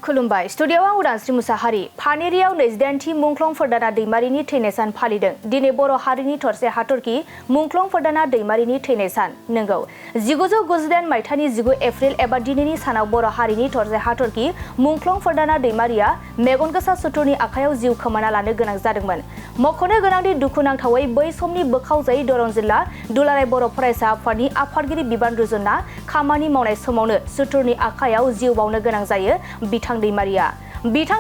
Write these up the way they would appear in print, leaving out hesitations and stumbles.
खुलुमबाय स्टुडियोआव उदांस्रि मुसाहारि फानेरियाव 28थि मुंख्लं फर्दाना दैमारिनि थैनाय सान फालिदों। दिनै बर' हारिनि थरसे हाथरखि मुंख्लं फर्दाना दैमारिनि थैनाय सान। नंगौ 1998 मायथाइनि 19 एप्रिल एबा दिनैनि सानाव बर' हारिनि थरसे हाथरखि मुंख्लं फर्दाना दैमारिया मेगन गोसा सुथुरनि आखायाव जिउ खोमाना लानो गोनां जादोंमोन। मख'नो गोनांदि दुखुनांथावै बै समनि बोखावजायै दरं जिल्ला दुलाराय बर' फरायसा आफादनि आफादगिरि बिबान रुजुनना खामानि मावनाय समावनो सुथुरनि आखायाव जिउ बावनो गोनां जायो बिथां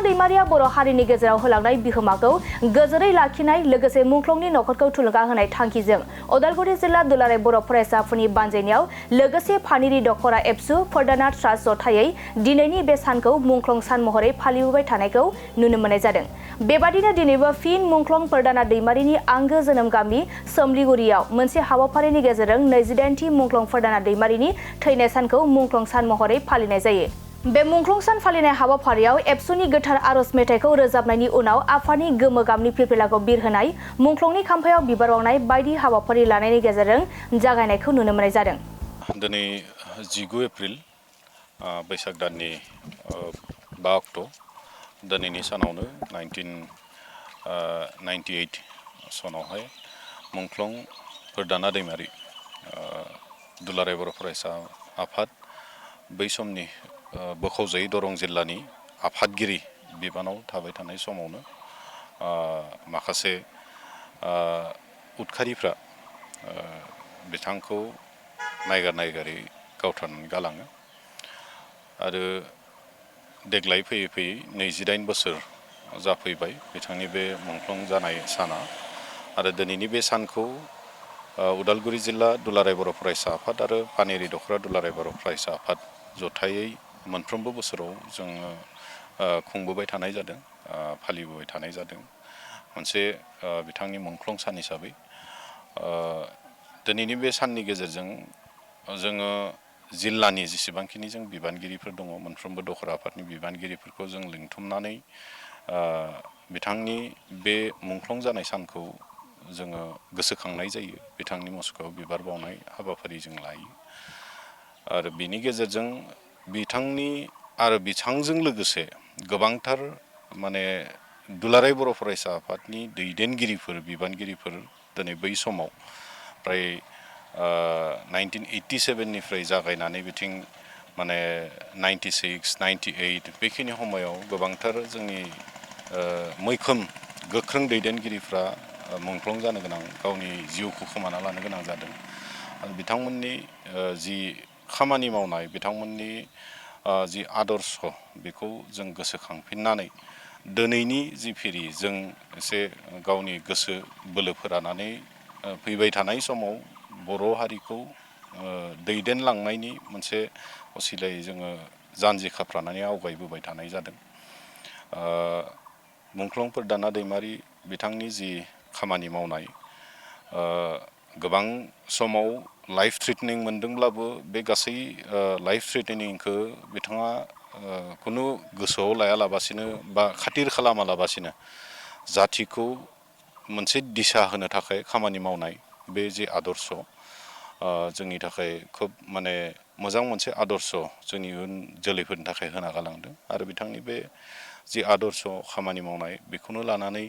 दैमारिया बर' हारिनि गेजेराव होलांनाय बिहोमाखौ गोजोरै लाखिनाय लोगोसे मुंख्लंनि नखरखौ थुलुंगा होनाय थांखिजों उदालगुरि जिल्ला दुलाराय बर' फरायसा आफादनि बानजायनायाव लोगोसे फानेरि दखरा एबसु फर्दाना ट्रास्ट जथायै दिनैनि बे सानखौ मुंख्लं सान महरै फालिबोबाय थानायखौ नुनो मोननाय जादों। बेबादिनो दिनैबो फिन मुंख्लं फर्दाना दैमारिनि आंगो जोनोम गामि सोमलिगुरियाव मोनसे हाबाफारिनि गेजेरजों 28थि मुंख्लं फर्दाना दैमारिनि थैनाय सानखौ मुंख्लं सान महरै फालिनाय जायो। बे मुंख्लं सान फालिनाय हाबाफारियाव एबसुनि गोथार आरज मेथाइखौ रोजाबनायनि उनाव आफादनि गोमो गाबनि फिरफिलाखौ बिरहोनाय, मुंख्लंनि खाम्फायाव बिबार बावनाय बायदि हाबाफारि लानायनि गेजेरजों जागायनायखौ नुनो मोननाय जादों। दिनै 19 एप्रिल बैसाग दाननि 5 अक्ट' दिनैनि सानावनो 1998 सनावहाय मुंख्लं फर्दाना दैमारि दुलाराय बर' फरायसा आफाद बै समनि बोखावजायै दरं जिल्लानि आफादगिरि बिबानाव थाबाय थानाय समावनो माखासे उदखारिफ्रा बिथांखौ नायगारै गावथारनानै गालाङो आरो देग्लाय फैयै 28 बोसोर जाफैबाय बिथांनि बे मुंख्लं जानाय साना आरो दिनैनि बे सानखौ उदालगुरि जिल्ला दुलाराय बर' फरायसा आफाद आरो फानेरि दखरा दुलाराय बर' फरायसा आफाद जथायै मोनफ्रोमबो बोसोराव जोङो खुंबोबाय थानाय जादों, फालिबोबाय थानाय जादों मोनसे बिथांनि मुंख्लं सान हिसाबै। दिनैनि बे साननि गेजेरजों जोङो जिल्लानि जेसेबांखिनि जों बिबानगिरिफोर दङ मोनफ्रोमबो दखरा आफादनि बिबानगिरिफोरखौ जों लिंथुमनानै बिथांनि बे मुंख्लं जानाय सानखौ जोङो गोसोखांनाय जायो। बिथांनि मुसुखायाव बिबार बावनाय हाबाफारि जों लायो आरो बिनि गेजेरजों बिथांनि आरो बिथांजों लोगोसे गोबांथार माने दुलाराय बर' फरायसा आफादनि दैदेनगिरिफोर बिबानगिरिफोर दिनै बै समाव फ्राय 1987 निफ्राय जागायनानै बिथिं माने 96, 98 बेखिनि समायाव गोबांथार जोंनि मैखोम गोख्रों दैदेनगिरिफ्रा मुंख्लं जानो गोनां गावनि जिउखौ खोमाना लानो गोनां जादों। आरो बिथांमोननि जि खामानि मावनाय बिथांमोननि जि आदर्श बेखौ जों गोसोखांफिननानै दिनैनि जि फिरि जों एसे गावनि गोसो बोलो फोरानानै फैबाय थानाय समाव बर' हारिखौ दैदेनलांनायनि मोनसे असिलायै जोङो जानजि खाफ्रानानै आवगायबोबाय थानाय जादों। मुंख्लं फर्दाना दैमारि बिथांनि जि खामानि मावनाय गोबां समाव लाइफ थ्रेटनिं मोनदोंब्लाबो बे गासै लाइफ थ्रेटनिंखौ बिथाङा खुनु गोसोआव लायालाबासिनो बा खाथिर खालामालाबासिनो जाथिखौ मोनसे दिशा होनो थाखाय खामानि मावनाय बे जे आदर्श जोंनि थाखाय खोब माने मोजां मोनसे आदर्श जोंनि इयुन जोलैफोरनि थाखाय होना गालांदों आरो बिथांनि बे जि आदर्श खामानि मावनाय बेखौनो लानानै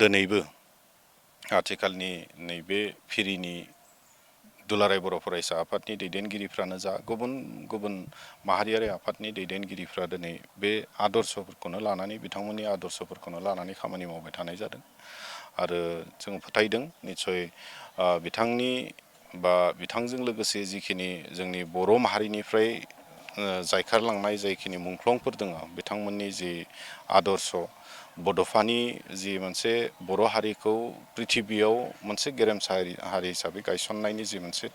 दिनैबो आथिखालनि नैबे फिरिनि दुलाराय बर' फरायसा आफादनि दैदेनगिरिफ्रानो जा गुबुन गुबुन माहारियारि आफादनि दैदेनगिरिफ्रा दिनै बे आदर्शफोरखौनो लानानै बिथांमोननि आदर्शफोरखौनो लानानै खामानि मावबाय थानाय जादों आरो जों फोथायदों निस्सय बिथांनि बा बिथांजों लोगोसे जिखिनि जोंनि बर' माहारिनिफ्राय जायखारलांनाय जायखिनि मुंख्लंफोर दङ बिथांमोननि जि आदर्श बड'फानि जि मोनसे बर' हारिखौ प्रिथिबियाव मोनसे गेरेमसा हारि हिसाबै गायसननायनि जि मोनसे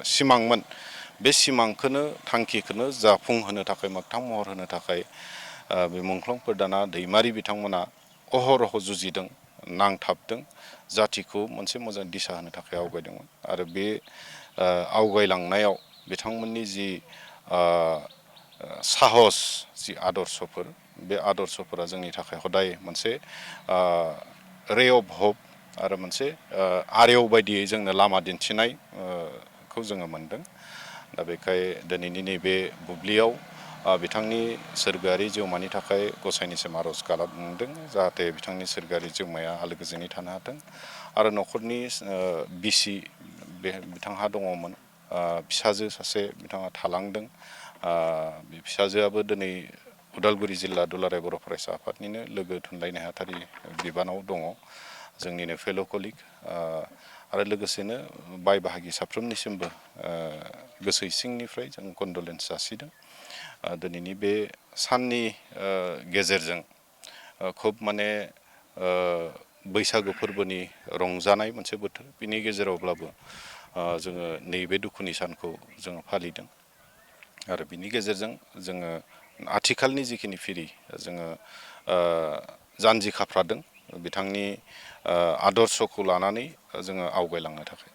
सिमांमोन बे सिमांखौनो थांखिखौनो जाफुंहोनो थाखाय मोगथां महर होनो थाखाय बे मुंख्लं फर्दाना दैमारि बिथांमोना अहरह जुजिदों, नांथाबदों, जाथिखौ मोनसे मोजां दिशा होनो थाखाय आवगायदोंमोन आरो बे आवगायलांनायाव बिथांमोननि जि साहस जि आदर्शफोर बे आदर्शफोरा जोंनि थाखाय हदाय मोनसे रे अफ हप आरो मोनसे आरेव बायदियै जोंनो लामा दिन्थिनायखौ जोङो मोनदों। दा बेखाय दिनैनि नैबे बुब्लियाव बिथांनि सोरगोआरि जिउमानि थाखाय गसाइनिसिम आर'ज गाबदों जाहाथे बिथांनि सोरगोआरि जिउमाया आलो गोजोनै थानो हाथों आरो न'खरनि बिसि बिथांहा दङमोन फिसाजो सासे बिथाङा थालांदों बे फिसाजोआबो दिनै उदालगुरि जिल्ला दुलाराय बर' फरायसा आफादनिनो लोगो थुनलाइ नेहाथारि बिबानाव दङ जोंनिनो फेल' कलिग आरो लोगोसेनो बाय बाहागि साफ्रोमनिसिमबो गोसो सिंनिफ्राय जों कन्डलेन्स जासिदों दिनैनि बे साननि गेजेरजों खुब माने बैसागु फोरबोनि रंजानाय मोनसे बोथोर बिनि गेजेरावब्लाबो जोङो नैबे दुखुनि सानखौ जोङो फालिदों आरो बिनि गेजेरजों जोङो आथिखालनि जिखिनि फिरि जोङो जानजि खाफ्रादों बिथांनि आदर्शखौ लानानै जोङो आवगायलांनो थाखाय